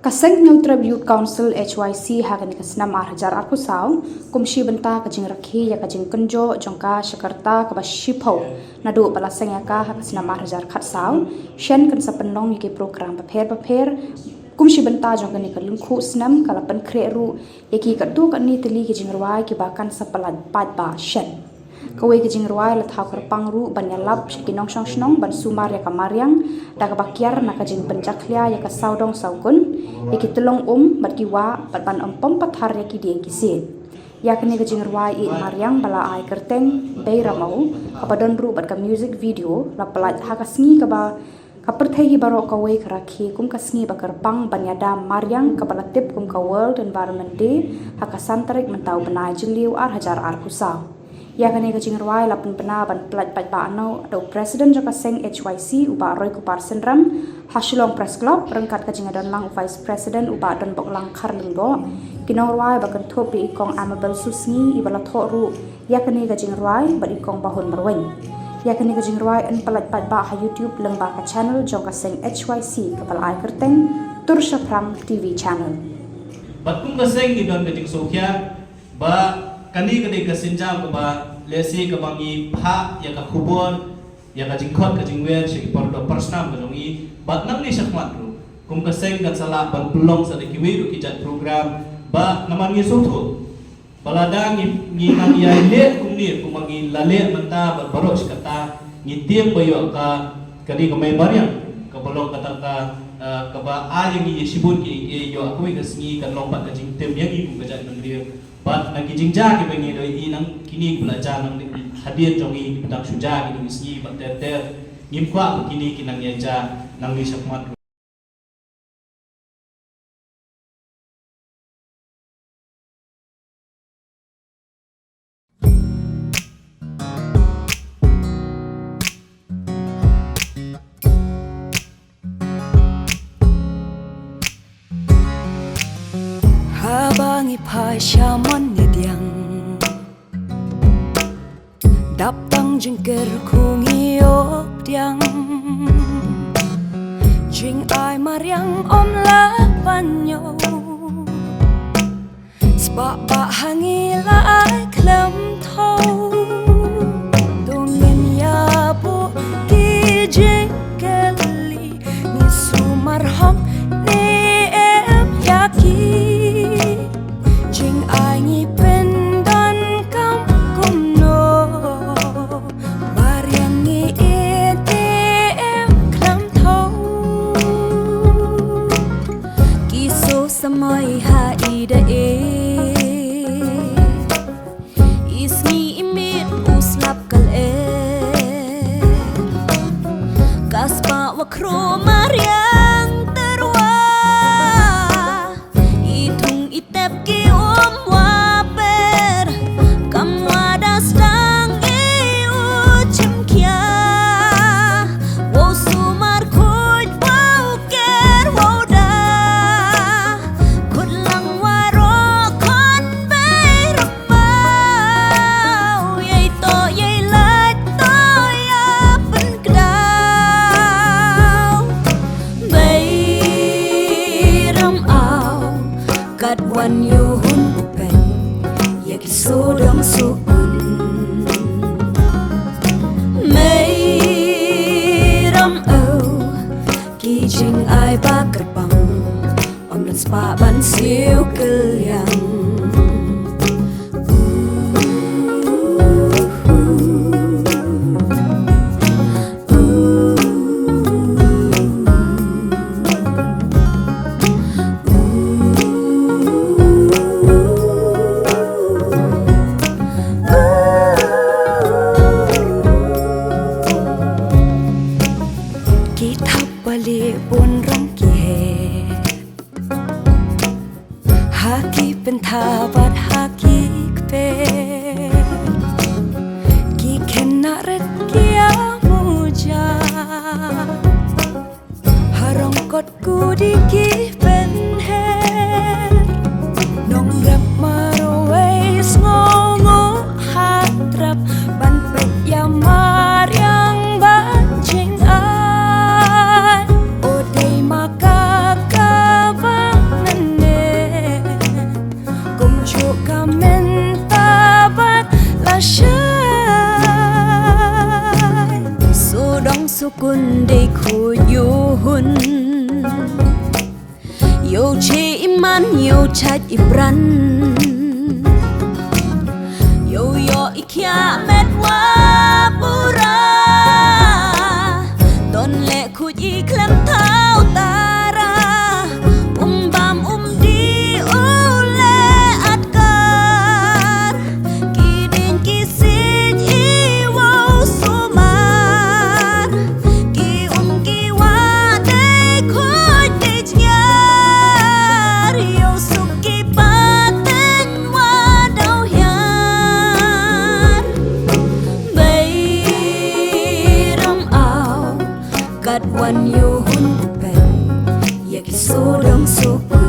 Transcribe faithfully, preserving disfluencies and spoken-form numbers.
Ka Seng Hynñiewtrep Youth Council H Y C ha kane ka snem ar hajar arphew saw, kum shi bynta ka jingrakhe ïa ka jingkynjoh jong ka sha ka rta kaba shiphew, naduh ba la seng ïa ka ha ka snem ar hajar khatsaw, shen kan sa pynlong ïa ki program bapher bapher, kum shi bynta jong kane ka lyngkhuh snem ka la pynkhreh ruh ïa ki katto katne tylli ki jingrwai kiba kan sa pynlait paidbah shen. Kawei ka jingrwai la thaw kyrpang ruh ban ïalap sha ki nongshong shnong ban sumar ïa ka mariang, da kaba kiar na ka jingpynjakhlia ïa ka sawdong sawkun, ïa ki tyllong um bad ki wah, bad ban ym pom pathar ïa ki dieng ki siej. Ïa kane ka jingrwai ïeit mariang ba la ai kyrteng Bei Ram O, kaba don ruh bad ka music video, la pynlait ha ka sngi kaba ka pyrthei hi baroh kawei ka rakhe kum ka sngi ba kyrpang ban ïada mariang kaba la tip kum ka World Environment Day ha ka san tarik mynta u bnai Jylliew ar hajar arphew saw. Ïa kane ka jingrwai la pynbna ban pynlait paidbah noh da u President jong ka seng H Y C u Bah Roykupar Synrem ha Shillong Press Club ryngkat ka jingïadon lang u Vice President u Bah Donboklang Kharlyngdoh, ki nongrwai ba kynthup ïa i Kong Amabel Susngi iba la thoh ruh ïa kane ka jingrwai bad i Kong Bahun Marwein. Ïa kane ka jingrwai yn pynlait paidbah ha YouTube lyngba ka channel jong ka seng H Y C kaba la ai kyrteng Tur Shaphrang T V Channel. Bad kum ka seng ngi don ka jingsngewkhia ba kane ka dei ka sienjam kaba lehse kaba ngi phah ïa ka khubor, ïa ka jingkhot ka jingwer sha ki por doh por snam ka jong ngi, bad nangne shakhmat ruh kum ka seng kan sa lah ban pynlong sa da kiwei ruh ki jait program ba namar ngi sngewthuh ba lada ngi, ngi nang ïai leh kumne kumba ngi la leh mynta bad baroh shi katta, ngi tieng ba ïoh ka, ka dei ka mei mariang kaba long kata ka, eh, kaba ai ïa ngi ïa shibun ki, ïa, ïoh ha kawei ka sngi kan long pat ka jingtim ïa ngi kum ka jaitbynriew. Bad na ki jingjia kiba ngi la ïohi nang kine kiba la jia nangne hadien jong ngi kiba dang shu jia kine ki sngi bad ter ter, ngim kwah ba kine ki nang ïai jia nangne shakhmat. Haba ngi phai sha mon ngi diang, dap tang jingkyrkhu ngi ïoh pdiang. Jingai mariang ym lah ban ñiew, spah bah ha ngi la ai khlem thew. To ngin ïa buh ki jingkylli, ngi sumar hok ne em ïa ki. Jingai ngi pyndonkam kumno, mariang ngi ïeit te em khlem thew. Ki shu samoi ha i da e, i sngi i miet u slap kal e. Ka spah wa khro mariang tyrwa, i thung i tep ki um wa per. Kam wa da sdang i u chim khia, wow sumar khuid wow ker wow da. Khut lang wa ro khot Bei Ram O, yei to yei lait to ya pynkdaw. Bei Ram O, kat wan ïoh hun u pyn ïa ki sodong sukun. Bei Ram O, ki jingai ba kyrpang, ym don spah ban siew kylliang. Ki thap bali bun rong ki he, ha ki pyntha bad ha ki kper. Ki khynnah rit ki amuja, ha rong kot kudi ki pynher. Nongrep marwei sngewnguh ha trep ban peit ïa mariang ban jingai. O dei ma ka ka ba Ïoh che i man, ïoh chait i bran. Ïoh ïoh i khiah met wa pura. Don leh khuid i khlem thaw tara. Um bam um dih u leh atkar. Ki ding ki sih i wow sumar. Ki um ki wah dei khuid dei jngar. Ïoh suk ki pateng wa daw hiar. Bei ram aw kat wan ïoh hun u pen. Ïa ki sodong sopun.